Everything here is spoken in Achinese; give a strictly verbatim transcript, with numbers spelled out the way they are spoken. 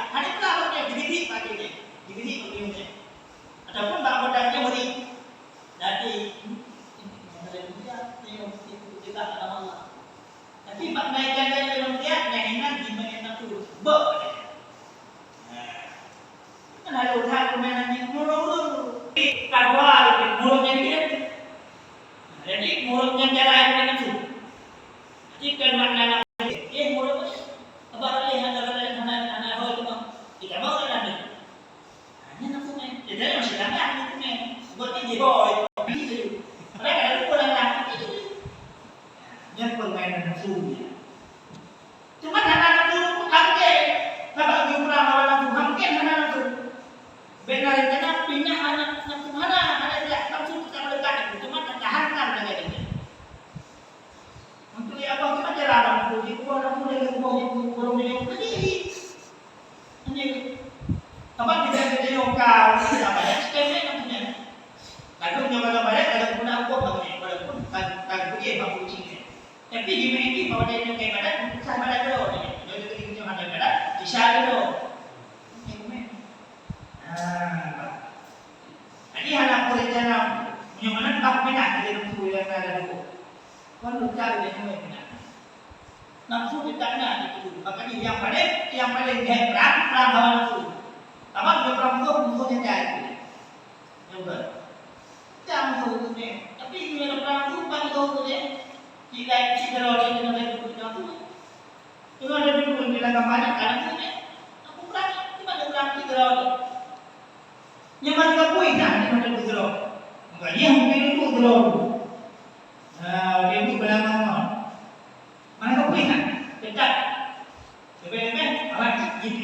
Hana pula bak dia, dibiri bak dia, dibiri bak dia. Ataupun bak anggota dia beri. Jadi, hmm, ada dia, dia mesti juga dalam Allah. Tapi bak naik jalan dia manusia, yang ingat di mana tu, bak dia. Nah, kan ada usaha permainan yang murung-murung. Tapi, tak dua, murung yang dia. Jadi, murung yang jalan yang tu. Jadi, kan makna nak, eh, murung, abang boleh, hana, hana, hana, hana, hana, hana, hana, Nyan nafeuh mè. Jadi, masih lama nafeuh mè. Buat ni dia boy. Gitu. Mereka ada pun lah, gitu. Nyan permainan nafeuh dia. Cuma hana nafeuh, hamke. Sabab geupeulang hawa nafeuh, hamke hana nafeuh. Bèk na rencana pinah hana nafeuh, hana, hana siap nafeuh kita melekat. Cuma tahan kan dengan dia. Untuk ya Allah, cuma cara orang tu, di kuah orang tu, dari kuah di kuah orang tu, jadi. Ini. Apa kita jadi lokal, apa ya, sekarang ni namanya. Lalu nyoba-nyoba ya, kalau guna hukum, walaupun tak, tak boleh mampu cingkat. Tapi di mana ni, bahwa dia nyoba ibadat, sah ibadat dulu. Dia jadi nyoba ibadat, bisa dulu. Ini, ini. Ah, jadi hana aku rencana, nyoba nak tak pindah dari nafsu yang ada dulu. Kon luka dia nyoba pindah. Nafsu kita na itu. Makanya yang paling, yang paling hebat perang, perang hawa nafsu. Apa dia perang tu, musuhnya jahat. Nyoba. Jangan musuh tu ni. Tapi bila ada perang tu, bukan musuh tu ni. Kita isi terus, kita isi terus. Cuma ada dulu bila gambarnya, kadang tu ni. Aku perang, cuma ada perang kita. Nyang ban gabui na di mata keudroe. Maka dia mungkin itu keudroe. Nah, dia itu belangan. Mana gabui na? Dekat. Lebih-lebih, orang